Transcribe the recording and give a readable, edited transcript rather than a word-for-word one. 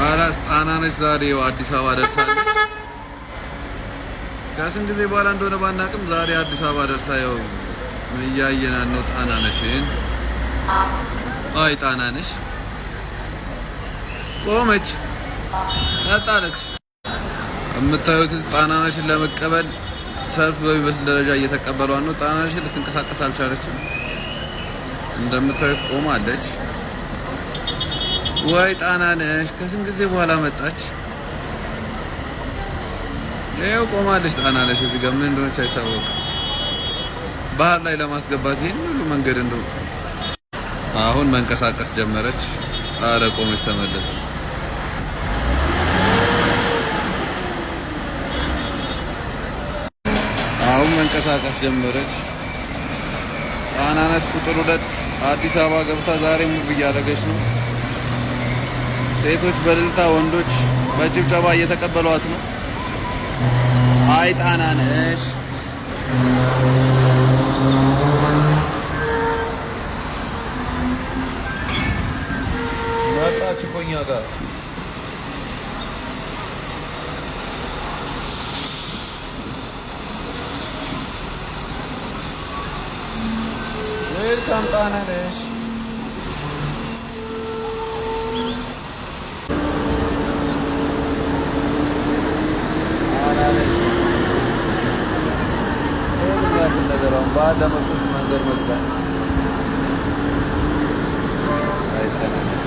አላስ ጣናነሽ ዛሬ አዲስ አበባ ደርሳለች። ከስንት ጊዜ በኋላ እንደሆነ ባናቅም ዛሬ አዲስ አበባ ደርሳ ያው እያየናት ነው ጣናነሽን። አይ ጣናነሽ ቆመች፣ ቀጣለች። የምታዩት ጣናነሽን ለመቀበል ሰልፍ በሚመስል ደረጃ እየተቀበሏት ነው። ጣናነሽን ልትንቀሳቀስ አልቻለችም። እንደምታዩት ቆማለች። ወይ ጣናነሽ ከስንት ጊዜ በኋላ መጣች። ይኸው ቆማለች ጣናነሽ። እዚህ ጋር ምን እንደሆነች አይታወቅም። ባህር ላይ ለማስገባት ይሄን ሁሉ መንገድ እንደው አሁን መንቀሳቀስ ጀመረች። አረ ቆመች፣ ተመለሰ። አሁን መንቀሳቀስ ጀመረች። ጣናነሽ ቁጥር 2 አዲስ አበባ ገብታ ዛሬ move እያደረገች ነው። ሴቶች በእልልታ ወንዶች በጭብጨባ እየተቀበሏት ነው። አይ ጣናነሽ መጣች እኮ እኛ ጋር። Welcome ጣናነሽ። ጣናነሽ ይህን ያክል ነገር አሁን ባህር ለመክፈት መንገድ መዝጋት። አይ ጣናነሽ።